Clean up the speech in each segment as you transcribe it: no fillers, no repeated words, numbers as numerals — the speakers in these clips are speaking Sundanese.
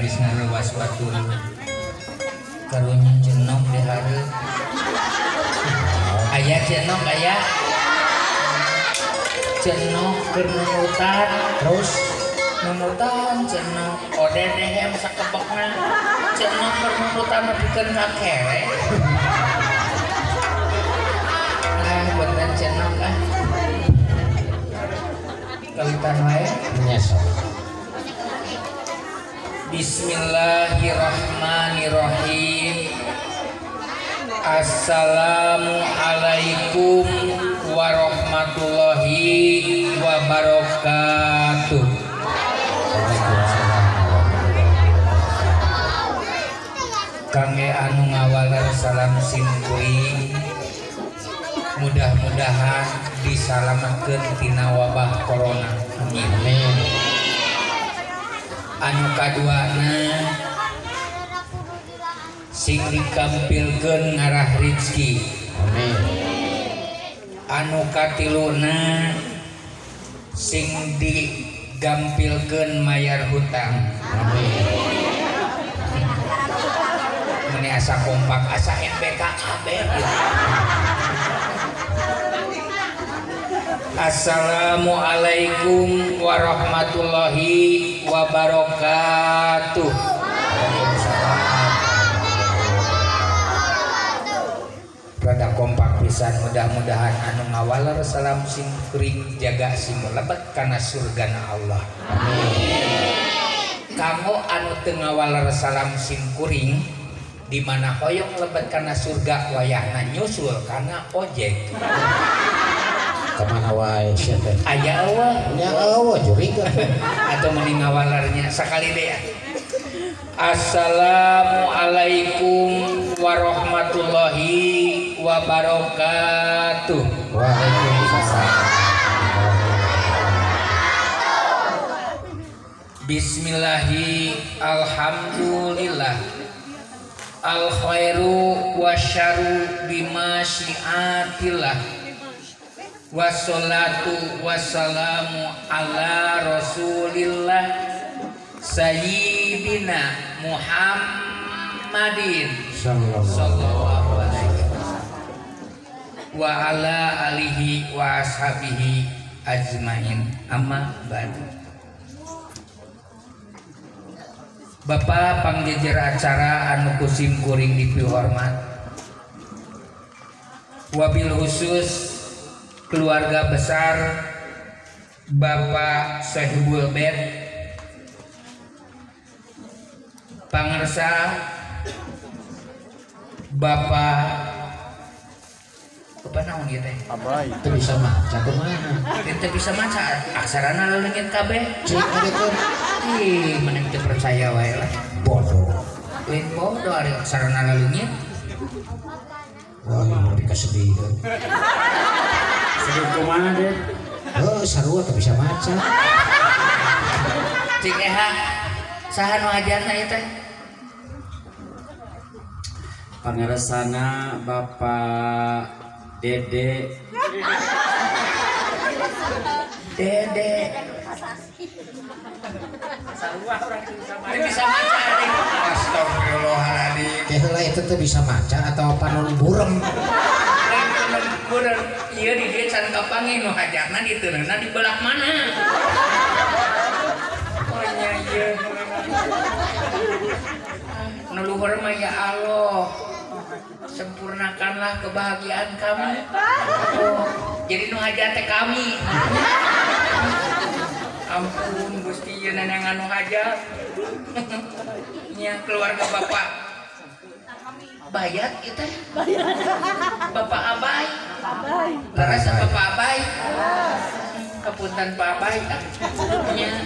geus ngarewas batur. Karunya cenok di hareup. Aya cenok aya. Cenok keur nunutan terus nunutan cenok ode dehem sakebekna. Cenok keur nunutan nepikeun ka kere. Ah punten cenok ah. Kawitan wae nyesel. Bismillahirrahmanirrahim. Assalamualaikum warahmatullahi wabarakatuh. Kangge anu ngawaler salam simkuring, mudah-mudahan disalametkeun tina wabah corona. Amin. Amin. Anu kaduana sing dikampilkeun ngarah rizki. Amin. Anu katiluna sing digampilkeun mayar hutang. Amin. Meni asa kompak asa NPKKB. Assalamualaikum warahmatullahi wabarakatuh. Rada kompak pisan, mudah-mudahan anu ngawaler salam sing kuring jaga sing lebet kana surgana Allah. Amin. Kanggo anu teu ngawaler salam sing kuring di mana hoyong lebet kana surga wayahna nyusul kana ojek. Kemana wae sia teh? Aya eueuh. Nya eueuh jurig atau mending ngawalernya sakali deui. Assalamualaikum warahmatullahi wabarakatuh. Waalaikumsalam. Bismillahi alhamdulillah. Al khairu wasyaru bimasyiatillah. Wassalatu wassalamu ala rasulillah sayyidina Muhammadin sallallahu alaihi wa ala alihi wa ashabihi ajmain. Amma ba'du. Bapak pangjejer acara anu kusim kuring dipihormat, wabil khusus keluarga besar Bapak Sohibul Bait, pangersa Bapak apa naon ieu teh? Abai. Teu bisa maca kumaha? Teu bisa maca aksarana leungit kabeh. Cik adikeun. Ih, maneh teu percaya wae lah. Bodoh. Lain bodoh ari aksarana leungit. Wah, nepi ka sedih. Sedih kumaha deh? Heuh, sarua teu bisa maca. Cik eha, saha nu ajarna ieu teh? Pangeresana Bapak Dede. Dede. Teu bisa maca ari. Astagfirullahaladzim. Teh heula eta teu bisa maca atawa panon burem. Lain panon burem. Ieu di dieu can kapanggih nu hajarna diteuneuhna di belah mana. Oh nya ieu. Nu luhur mah ya Allah. Sempurnakanlah kebahagiaan kami. Oh, jadi nu hajat teh kami. Ampun Gusti ieu neneangan nu hajat. Nya keluarga Bapak Bayat ieu teh. Bapak Abai. Leres Bapak Abai. Kapunten Pak Abai. Nya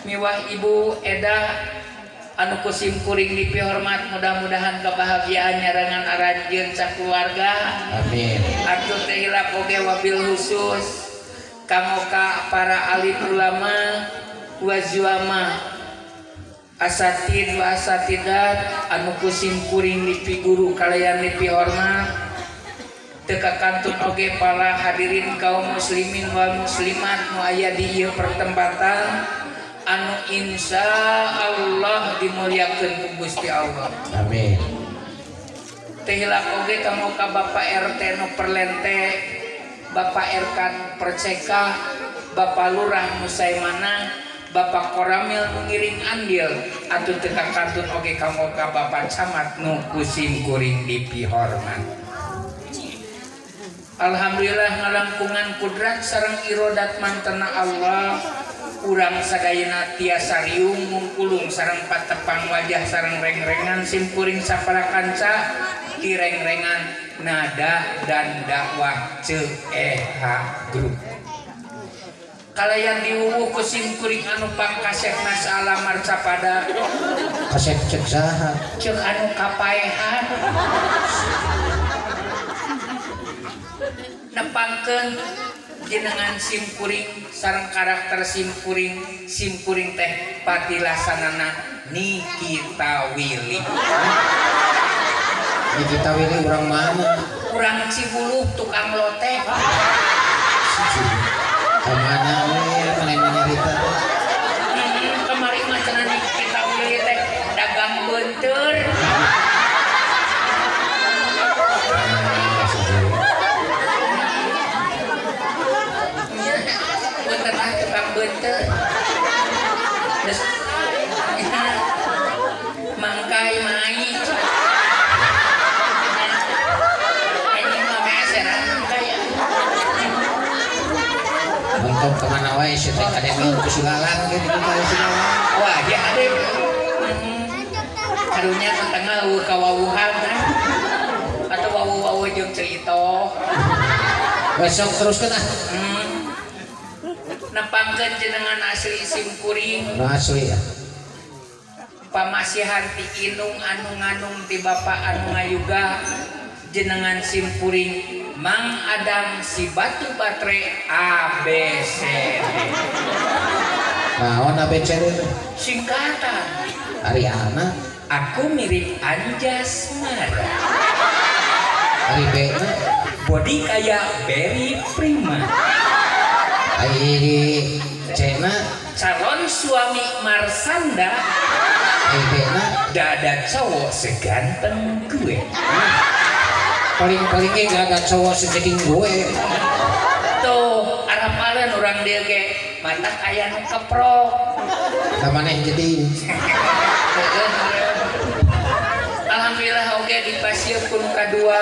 miwah Ibu Eda anu kusim kuring dipihormat, mudah-mudahan kebahagiaan nyarengan aranjeun sakeluarga. Amin. Atuh teh hilap oge wabil khusus kanggo ka para alim ulama wa zuama asatid wa asatidat anu kusim kuring dipiguru kalayan dipihormat. Teu kakantun oge para hadirin kaum muslimin wal muslimat nu aya di ieu pertempatan anu insya Allah dimuliakeun ku Gusti Allah. Amin. Teu hilap oge kanggo ka Bapak RT nu Perlente, Bapak RK nu Perceka, Bapak Lurah nu Saimana, Bapak Koramil nu ngiring andil, atuh teu kakantun oge kanggo ka Bapak Camat nu ku simkuring dipihormat. Alhamdulillah ngalangkungan kudrat sareng irodat mantena Allah, urang sadayana tiasa riung mungkulung sareng patepang wajah sareng rengrengan simkuring sapara kanca direngrengan nada dan dakwah CEH Group. Kalayan diwuwuh ku simkuring anu pangkasepna saalamar capada kasep cek saha cek anu kapaehan nepangkeun jenengan simkuring sareng karakter simkuring, simkuring teh patilasanana Nikita Willy. Nikita Willy urang mana? Urang Cibuluh tukang lote. Kamana we maneh nyarita? Kamari mah cenah Nikita Willy teh dagang beunteur. Punten ah tukang beunteur. Terus mangkai mai. Anjing mah meser mangkai. Mentok kemana wae si teh kade milu ku Silalang ge di Silalang. Wah, ya ade. Karunya ke tengah eueuh kawawuhan atau wawu-wawu jeung cerita. Besok teruskeun ah. Nepangkeun jenengan asli simkuring. Nu asli ya. Pamasihan ti inung anu nganung ti bapa anu ngayuga jenengan simkuring Mang Adang si batu batre A B C D. Naon A B C D? Singkatan. Ari ana aku mirip Anjasmara. Ari B na body kayak Berry Prima. Ari C na calon suami Marsanda. Ari D na dada cowok seganteng gue. Paling-paling ge gak ada cowok sejeking gue. Tuh arapaleun urang dieu ge matak aya nu keprok. Da maneh jadi. Alhamdulillah oge dipasieun ku nu kadua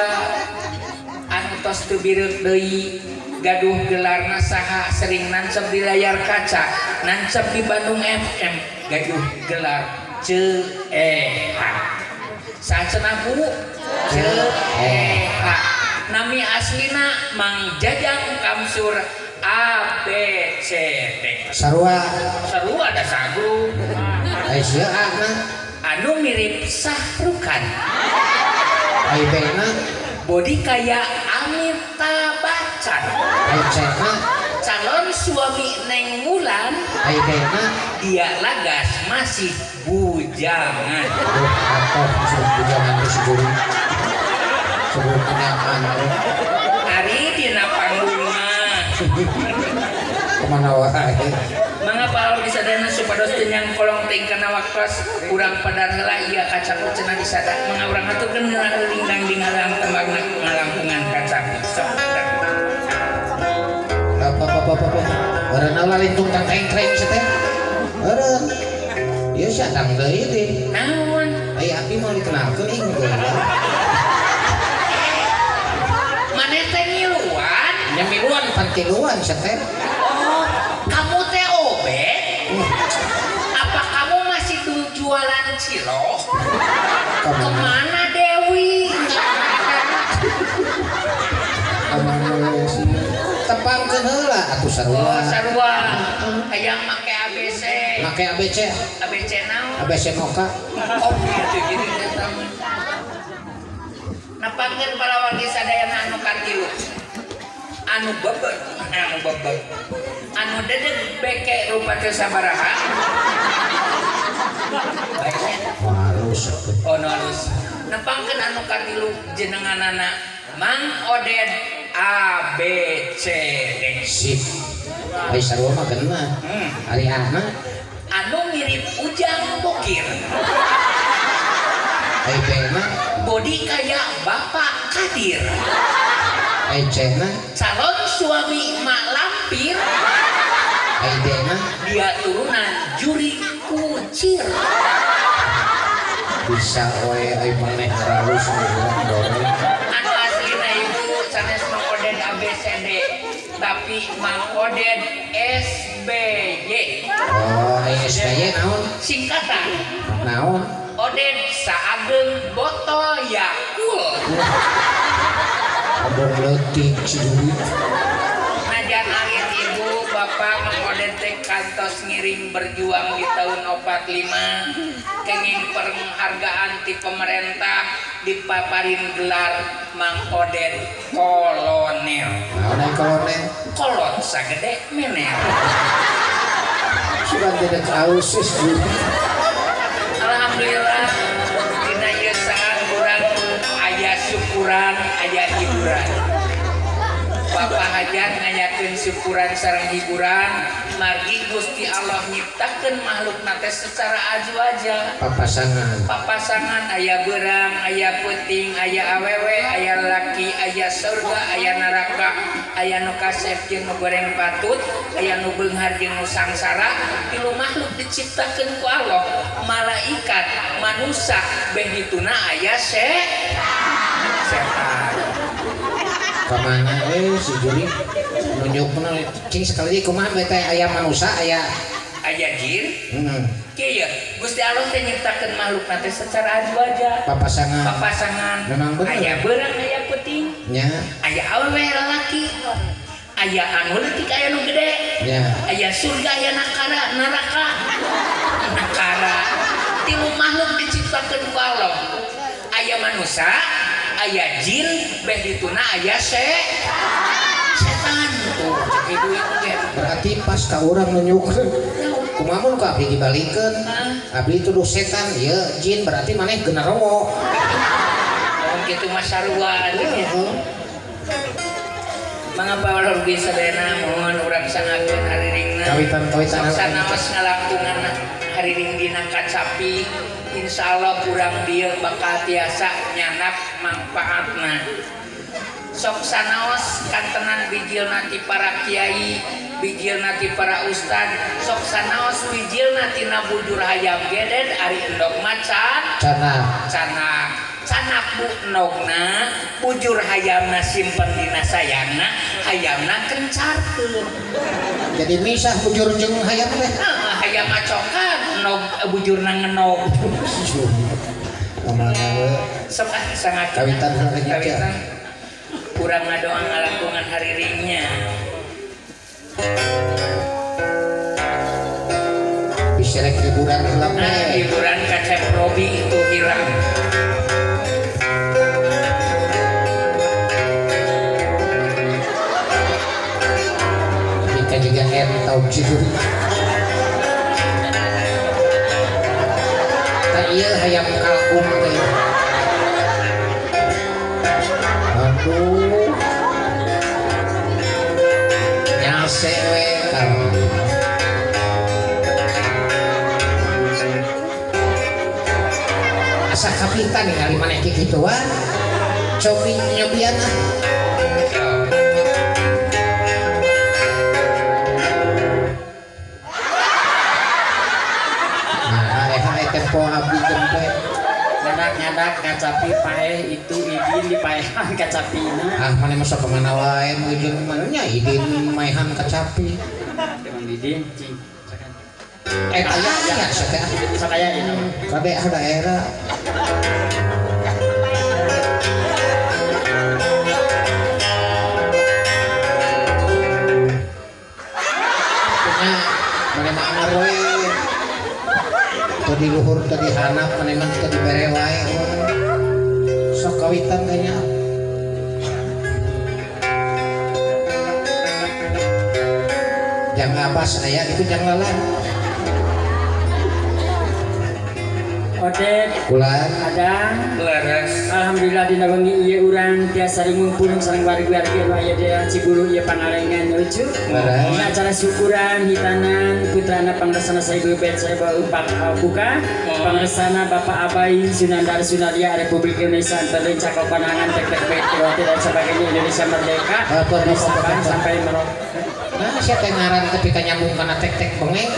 anu tos teu bireuk deui gaduh gelarna saha sering nancep di layar kaca, nancep di Bandung FM, gaduh gelar CEH. Saha cenah Bu? CEH. Nami aslina Mang Jajang Kamsur A B C D. Sarua. Sarua da sagru. Ai sia A na anu mirip Sahrukan. Ai B na body kaya Amitabh Bachchan. Ai C na calon suami Neng Wulan. Ai D na dia lagas masih bujangan. Aduh, apa bujangan itu sebelum sebelum kenyataan. Ari dina panggung mah. Kemana wae? Mangga palur disadana supados teu nyangkolong teh kana waktos urang padar heula ieu kacang cenah disada. Mangga urang haturkeun heula lingdang dinghalang tembangna ngalangkungan kacang. Sok. Apa apa apa apa. Eureun lalintung tangkreng-kreng teh. Eureun. Ieu si Adang deui teh. Naon? Ai abdi mau dikenalkeun ing geus. Maneh teh ngiluan? Nya miluan pan tiluan teh. Oh, kamu teh obet? Apa kamu masih jualan cilok? Kemana Dewi? Kemana sih? Tepangkeun heula atuh sarua. Oh, sarua. Hayang make ABC. Make ABC. ABC naon? ABC moka. Oh, gitu gitu eta mah. Nepangkeun palawargi sadayana anu katilu. Anu bebeg, anu bebeg. Anu dedeg beke rupa teu sabaraha. Baiknya. Halus. Oh, nu halus. Nepangkeun anu katilu jenenganana Mang Oded A B C D. Sip. Ari sarua mah genah. Ari ana anu mirip Ujang Bokir. Ai B na body kaya Bapak Kadir. Ai C na calon suami Mak Lampir. Ai D na dia turunan juri kucir. Bisa we ai maneh halus urang dorong. Anu aslina ibu sanes Mang Oded ABCD tapi Mang Oded SBY. Oh, ai SBY naon? Singkatan. Naon? Oded saageng botol Yakult. Abong leutik si Juri. Najan alit ibu bapak Mang Oded teh kantos ngiring berjuang di tahun 45 kenging penghargaan ti pemerintah dipaparin gelar Mang Oded kolonel. Naon ai kolonel? Kolot sagede menel. Sudah tidak ausis Juri. Alhamdulillah dina ieu saat urang aya syukuran aya hiburan. Bapak hajat ngayakeun syukuran sareng hiburan margi Gusti Allah nyiptakeun makhlukna teh secara aju-aja. Papasangan. Papasangan aya beurang, aya peuting, aya awewe, aya laki, aya surga, aya neraka, aya nu kasep jeung nu goreng patut, aya nu beunghar jeung nu sangsara. Tilu makhluk diciptakeun ku Allah, malaikat, manusia, beh dituna aya setan. Kamana si Juri nunjukna cing sekali kumaha teh aya manusia aya aya jin. Heeh. Kieu Gusti Allah teh nyiptakeun makhlukna teh secara aju-aja. Papasangan. Papasangan. Memang bener. Aya beurang aya peuting. Nya. Aya awewe lalaki. Aya anu leutik aya nu gede. Nya. Aya surga aya nakara neraka. Nakara. Tilu makhluk diciptakeun ku Allah. Aya manusia, aya jin, beh dituna aya setan tuh cek ibu ge. Berarti pas ka urang nunjukkeun. Kumaha mun ka abdi dibalikeun? Abdi tuduh setan, ieu jin berarti maneh genderowo. Mun kitu mah sarua atuh nya. Mangapa wargi sadayana mohon urang sangakeun hariringna. Kawitan-kawitan sanaos ngalangkungan hariring dina kacapi. Insya Allah kurang dieu bakal tiasa nyanak manfaatna. Sok sanaos kantenan bijilna ti para kiai, bijilna ti para ustad, sok sanaos bijilna tina bujur hayam geded ari endog macan. Canak. Canak. Canak bu endogna, bujur hayamna simpen dina sayangna, hayamna kencarkeun. Jadi misah bujur jeung hayam teh. Hayam acokan endog bujurna ngenog. Kamana we? Sok ah sangat kawitan kawitan. Kurang ngadoa ngalangkungan hariringnya. Bisa rek hiburan heula teh. Hiburan ka Cep Robi itu hilang. Kita juga entau citu. Tah ieu hayam kalkun teh. Aduh. Nyase we kalkun. Asa kapitan ningali maneh kikituan. Cobi nyobian ah. Tempo abdi jempe nyadak-nyadak kacapi paeh itu idin dipaehan kacapina. Ah mana masuk kemana wae ujung mana nya idin maehan kacapi. Emang idin cing. Eh aya aya sateh. Sok aya ieu. Kabeh daerah. Nya mana mah amar we. Tadi luhur tadi hanap meneman tadi bere wae sok kawitan kayaknya. Jangan apa saya itu jangan lalan. Odet Kula Adang leres. Alhamdulillah dina wengi ieu urang tiasa ngumpul sareng wargi-wargi anu aya di Cibulu ieu Pangalengan lucu. Leres. Acara syukuran hitanan putrana pangresana Saibeu Bet Saibeu Pak Buka pangresana Bapak Abai Sunandar Sunaria Republik Indonesia Antara Cakopanangan Tek Tek Tek dan sebagainya Indonesia Merdeka dari Sabang sampai Merauke. Nah sia teh ngaran tapi kanyambung kana tek-tek bengek.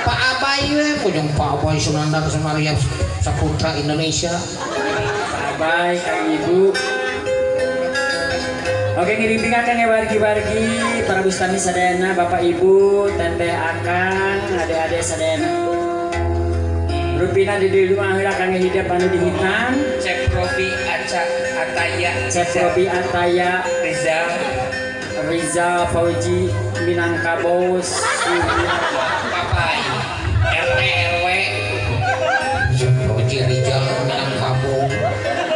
Pak Abai we kunjung Pak Abai Sunandar Sunaria Saputra Indonesia. Pak Abai Kang Ibu. Oke ngiring-ngiringaken ya wargi-wargi para bustami sadayana Bapak Ibu, Teteh Akang, adik-adik sadayana. Rupina di rumah heula kangge hidep anu dihitan. Cep Robi Aca Ataya. Cep Robi Ataya Rizal Rizal Fauji Minangkabau Papai RT RW Fauji Rizal Minangkabau.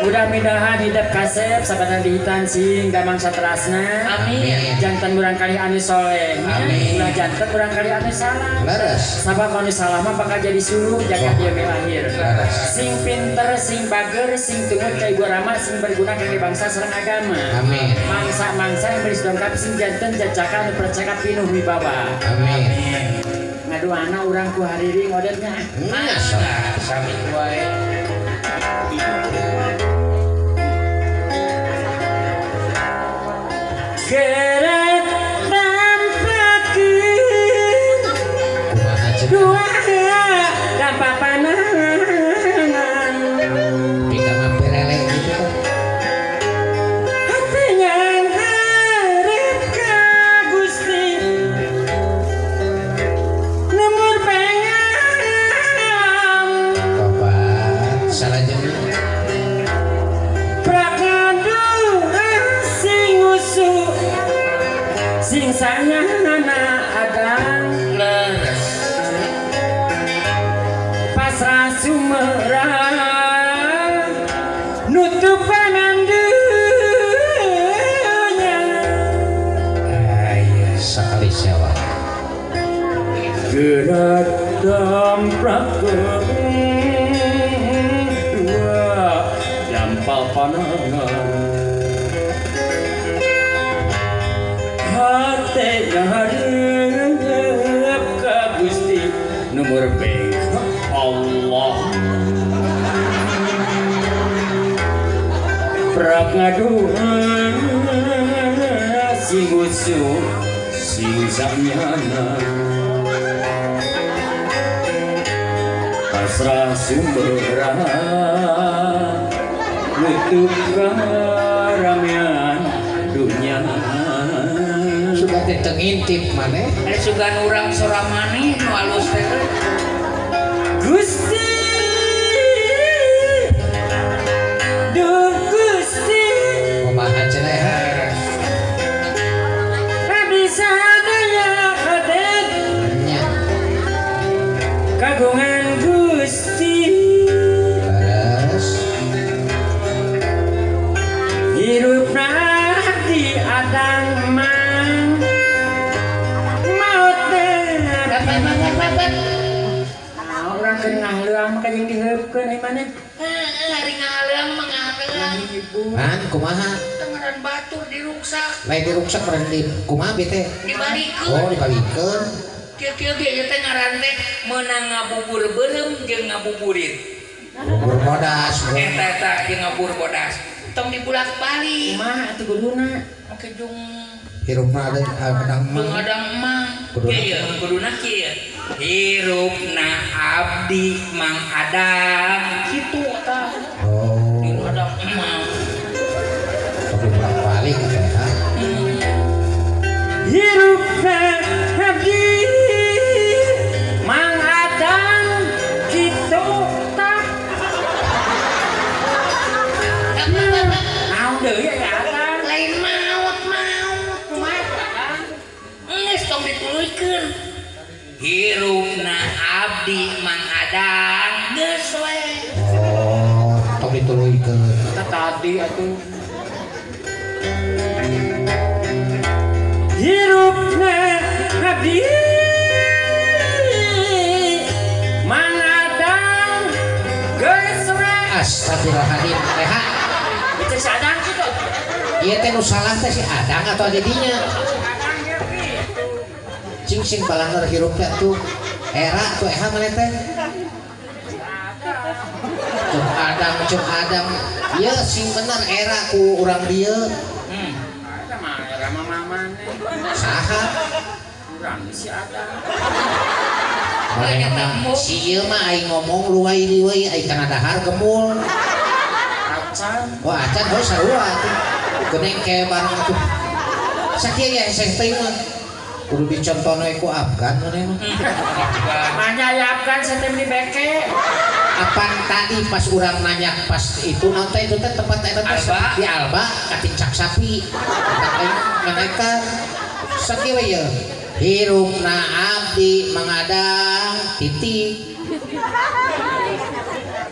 Mudah-mudahan hidup kasep sabadan dihitan sing damang saterasna. Amin. Jantan murangkali anu soleh. Amin. Ulah jantan murangkali anu salah. Leres. Sabab anu salah mah bakal jadi suluh jaga dia lahir. Leres. Sing pinter, sing bager, sing tumut ka ibu rama, sing berguna kangge bangsa sareng agama. Amin. Mangsa-mangsa yang beris dongkap sing janten jajaka anu percaka pinuh wibawa. Amin. Ngaduana urang ku hariri ngodetnya. Nah, sami wae. Geret tampakeun dua dapapanangan pika maperele gitu kan hati yang harap ka Gusti nomor pengen tobat salajengna prakanduan sing usuh sing sanyana adang leres pasrah sumerang nutupanan dunya aya sakali sewa gerak damprakeun dua dampal panangan hate ngarep ka Gusti nomor beng Allah prak ngaduan sing usuh sing samyana pasrah sumberah nutup karamean dunya. Sudah tengintip maneh. Ada sugan urang soramani nu alus teh. Gusti Duh Gusti kumaha cenah abdi sadaya hadet nya kagungan Gusti leres hirupna di adang mang maut orang keur ngahleuang mah jeung diheupkeun ai maneh. Heeh, ari ngahleuang mah ngahleuang. Man kumaha? Tengeran batur diruksak. Lain diruksak meureun di kumaha bi teh? Dibalikeun. Oh, dibalikeun. Kieu-kieu ge ieu teh ngaran teh meunang ngabubur beureum jeung ngabuburit. Bubur bodas. Eta eta jeung ngabubur bodas. Tong dibulak-balik. Kumaha atuh kuduna? Oke jung hirupna ada adang mang. Adang mang. Kieu kuduna kieu. Hirupna abdi mang adang kitu tah. Oh. Adang mang. Tapi bolak-balik teh ha. Hirupna abdi mang adang kitu tah. Naon deui ya adang? Lain maot maot. Kumaha? Geus tong dituluykeun. Hirupna abdi mang adang geus we. Oh, tong dituluykeun. Tadi atuh. Hirupna abdi mang adang Geus urang. Astagfirullahaladzim. Eha. Itu si Adang kitu. Ieu teh nu salah teh si Adang atau jadinya? Cing sing balangeur hirup teh atuh. Era atuh eha maneh teh. Cuk Adang, cuk Adang. Ieu sing bener era ku urang dieu. Eta mah era mama maneh. Saha? Urang si Adang. Manehna si ieu mah aing ngomong luai liwai aing kana dahar gemul. Acan. Wah, acan heuh sarua atuh. Geuning ke barang atuh. Sakieu ya hese teuing mah. Kudu dicontohna ku Afgan maneh mah. Manya ya Afgan satem di beke. Apan tadi pas urang nanya pas itu naon teh itu teh tempat eta teh di Alba katincak sapi. Eta maneka sakieu we ieu. Hirupna abdi mangadang titik.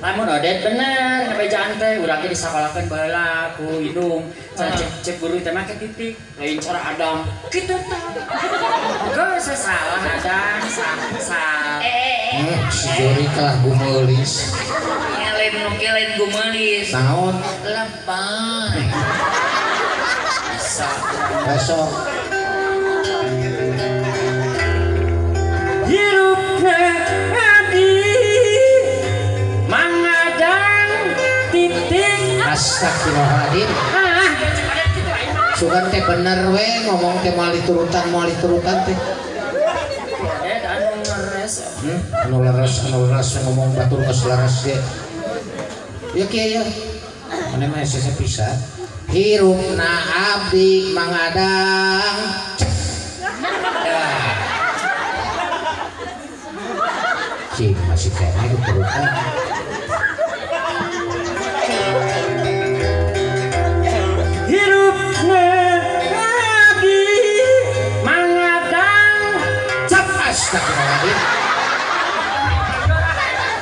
Lamun Odet bener ngabejaan teh urang ge disakolakeun baheula ku indung. Cara cek guru teh make titik, lain cara Adam. Kitu tah. Geus salah Adam, salah. Si Jori kalah gumeulis. Nya lain nu kieu lain gumeulis. Naon? Lebay. Bisa. Besok hirupna abdi mangadang titik. Astagfirullahaladzim. Sugan teh bener we ngomong teh moal diturutan teh. Anu leres. Anu leres ngomong batur geus leres ge. Ya kieu ya. Maneh mah hese pisan. Hirupna abdi mangadang cek. Cing masih kene diturutan. Hirupna abdi mangadang cap. Astagfirullahaladzim.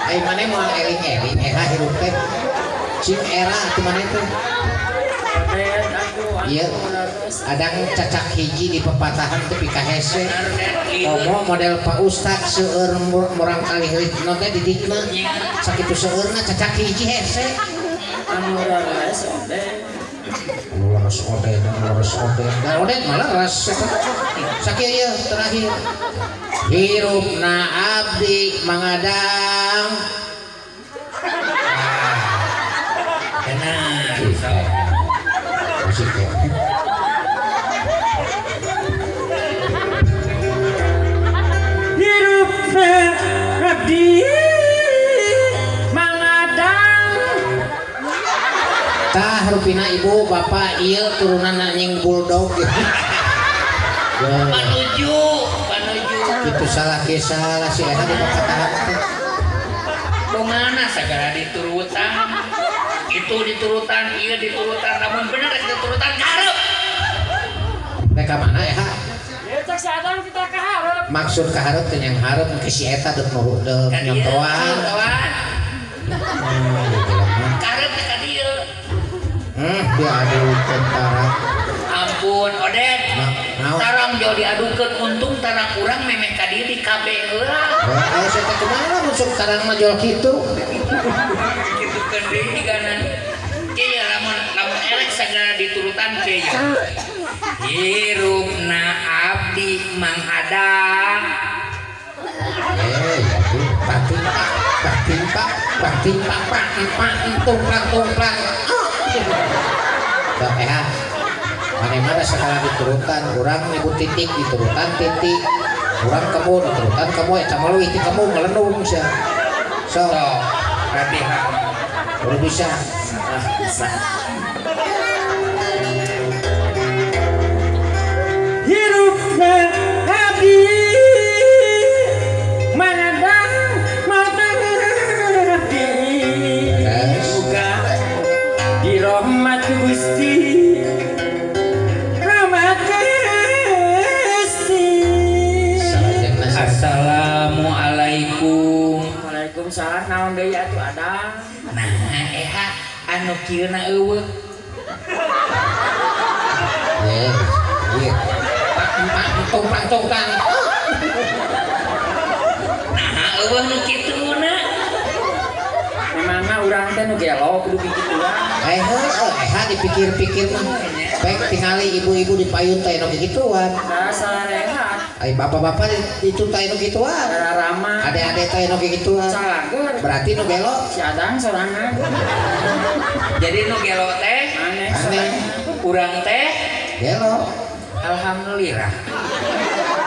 Ai maneh moal eling-eling eha hirup teh. Cing era atuh maneh teh. Ieu adang cacak hiji di pepatahan teh pika hese. Komo model Pak Ustad seueur murang kali heutna teh didikna. Sakitu seueurna cacak hiji hese. Anu leres Odet. Anu leres Odet, anu leres Odet. Da Odet mah leres. Sakieu ieu terakhir. Hirupna abdi mangadang. Benar. Hirupna abdi mangadang. Tah rupina ibu bapak ieu turunan anjing bulldog. Panuju, panuju. Itu salah ke salah si eta di pepatahan teh. Kumana sagala diturutan. Itu diturutan, iya diturutan, namun bener diturutan karep. Mereka mana ya? Ya cek si Adang kita kaharep. Maksud kaharep teh yang harep ke si eta deuk deuk nyontoan. Karep teh ka dieu. Diadukeun tarang. Ampun Odet. Tarang jauh diadukeun untung tarang urang memeh ka dieu di KB heula. Heeh, saya teh kumaha mun sok tarang mah jual kitu. Kitu deui digana. Kieu lamun lamun elek sagala diturutan kieu. Hirupna abdi manghadang. Pak pak pak pak pak tungplang tungplang. Sok ya. Mana-mana sekala diturutan, urang nyebut titik diturutan titik. Urang kamu diturutan kamu eta mah leuwih ti kamu ngelendung sia. Sok latihan. Baru bisa. Ah, bisa. Hirupna abdi manadang mata buka di rahmat Gusti, rahmat Gusti. Assalamualaikum. Waalaikumsalam. Naon deui atuh Adang? Nah, eha anu kieu na eueuh. Iya. Pak tongkang. Nah, eueuh nu kitu na. Emangna urang teh nu gelo kudu kikituan. Heueuh eha dipikir-pikir mah. Baik tingali ibu-ibu di payun teh nu kikituan. Tah sarehat. Ai bapak-bapak itu teh nu kituan. Rarama. Ade-ade teh nu kikituan. Calager. Berarti nu gelo si Adang sorangan. Jadi nu gelo teh aneh. Urang teh gelo. Alhamdulillah.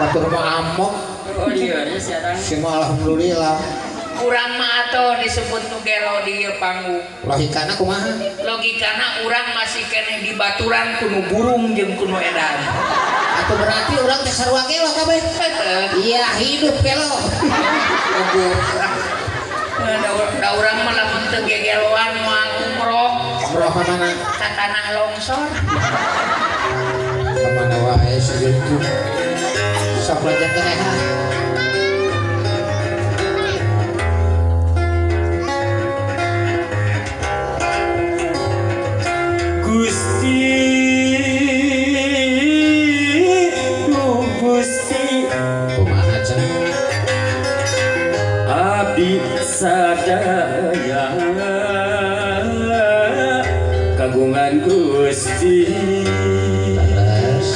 Batur mah amok. Oh iya, si Adang. Si mah alhamdulillah. Urang mah atuh disebut nu gelo di ieu panggung. Logikana kumaha? Logikana urang masih keneh di baturan kuno burung jeung kuno edan. Atuh berarti urang teh sarua gelo kabeh. Iya, hidup gelo. Ugu. Da urang mah lamun teu gegeloan moal umroh. Umroh ka mana? Ka tanah longsor. Ka mana wae segitu. Sok lanjutkeun eha. Gusti Gusti kumaha cenah abdi sadaya kagungan Gusti terus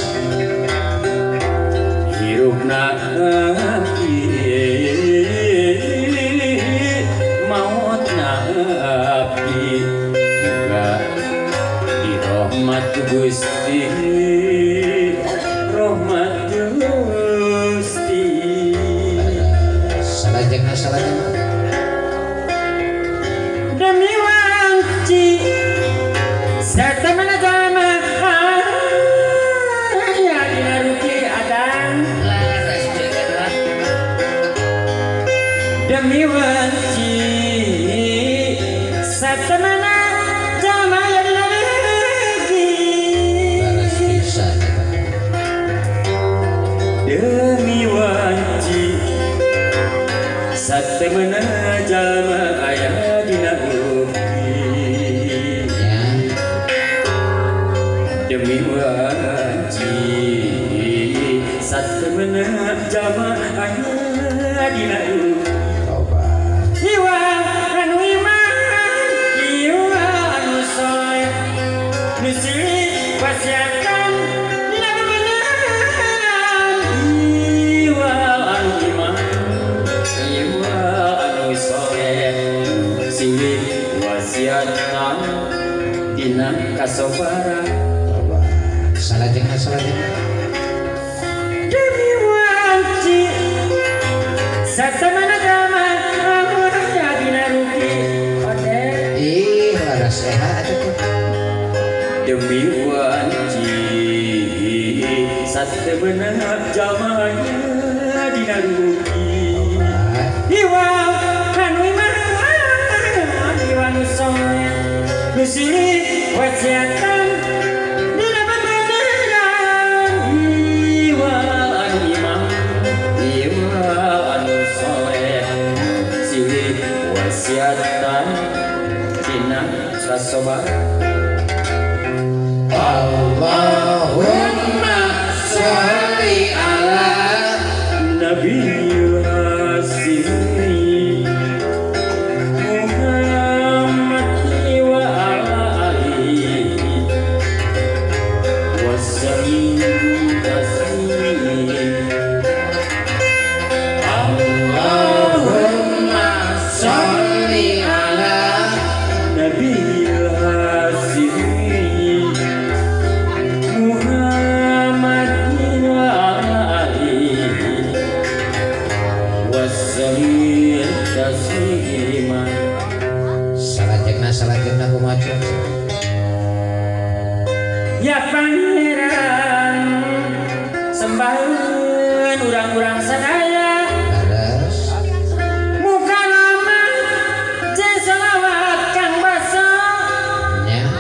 hirupna abdi mautna abdi muga rahmat Gusti, rahmat Gusti. Salajengna salajengna. Demi wanci satamana jama aya dina ruki adang. Demi wanci satamana jama demi wanci satemena jalma aya dina ruki demi wanci satemena jalma aya dina ruki iwa anu iman iwa anu soleh nu silih wasiatan wasiatan dina kasobaran. Salajengna salajengna. Demi wanci satamana jalma aya dina ruki ode. Ih laras eha atuh. Demi wanci satamana jalma aya dina ruki. Iwa anu iman iwa nu soleh nu silih wasiatan dina bebeneran iwa anu iman iwa anu soleh silih wasiatan dina kasobaran. Allahumma sholli ala Nabi Muhammad wa ala alihi wasallim taslim. Allahumma sholli ala Nabi Muhammad wa ala alihi wasallim tasliman. Salajengna salajengna kumaha ya pangeran sembahan urang-urang sadaya terus muka lama jeung selawat kang basa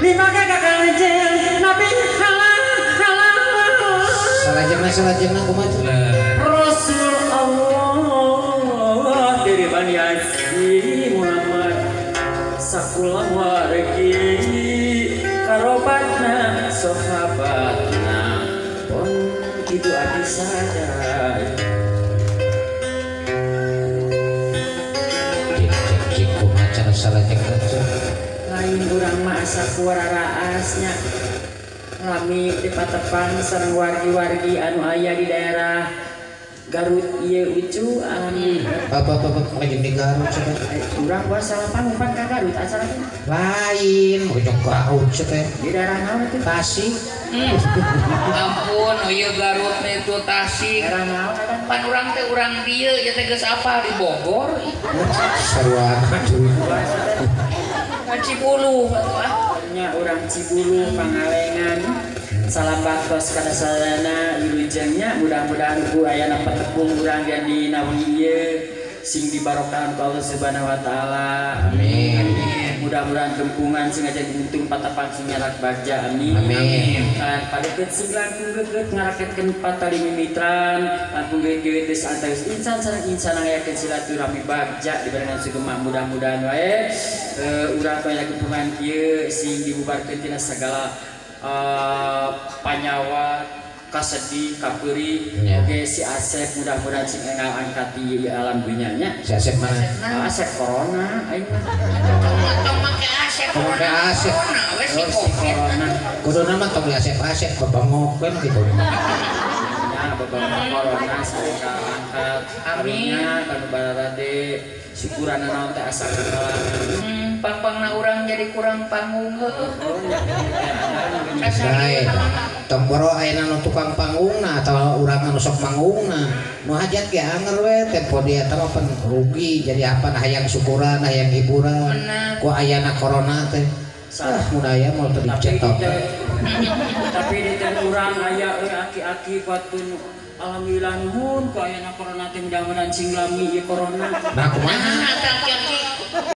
lima kakak jeung nabi halal halal. Salajengna salajengna kumaha Rasul Allah dari Bani Hashim Muhammad sakula wargi karobatna sahabatna pon kitu abdi sadaya. Cik cik kumaha salajengna. Lain urang mah asa kuararaasnya rami di patepang sareng wargi-wargi anu aya di daerah Garut ieu ucu alhamdulillah. Bapak jeung di Garut cenah. Urang puasa salapan umpan ka Garut acara teh. Lain ujung Garut cenah. Di daerah naon atuh? Tasik. Ampun, oh ieu Garut teh itu Tasik. Daerah naon eta? Pan urang teh urang dieu ieu teh geus apal di Bogor. Sarua cuy. Ka Cibulu atuh ah. Nya urang Cibulu Pangalengan. Salam baktos kana sadayana wilujengnya mudah-mudahan ku ayana patepung urang yang dina wengi ieu sing dibarokahan ku Allah Subhanahu wa taala. Amin. Mudah-mudahan gempungan sing aja untung patapang sing nyarak bagja. Amin. Amin. Padeket sing langkung geugeut ngaraketkeun patali mimitran, langkung geugeut geus antawis insan sareng insan ngayakeun silaturahmi bagja dibarengan sugema mudah-mudahan wae urang aya gempungan ieu sing dibubarkeun tina sagala panyawa kasedih kapeuri yeah. Oke si Asep mudah-mudahan sing enggal angkat di alam dunia nya. Si Asep mana? Asep corona aing mah. Tong make Asep corona. Asep. We si Covid. Kuduna mah tong di Asep Asep bebengok kan gitu. Ya bebengok corona sing enggal angkat. Amin. Kanu bararade syukuran naon teh asa kalangan. Pang-pangna urang jadi kurang panggung heueuh. Bae. Tong boro ayeuna nu tukang panggungna atawa urang anu sok manggungna. Nu hajat ge anger we tempo dia eta mah pan rugi jadi apa hayang syukuran, hayang hiburan. Ku ayana corona teh. Ah mun aya moal teu dicetok. Tapi di teh urang aya euy aki-aki kuatkeun alhamdulillah nuhun ku ayana corona teh mudah-mudahan sing lami ieu corona. Nah kumaha aki-aki.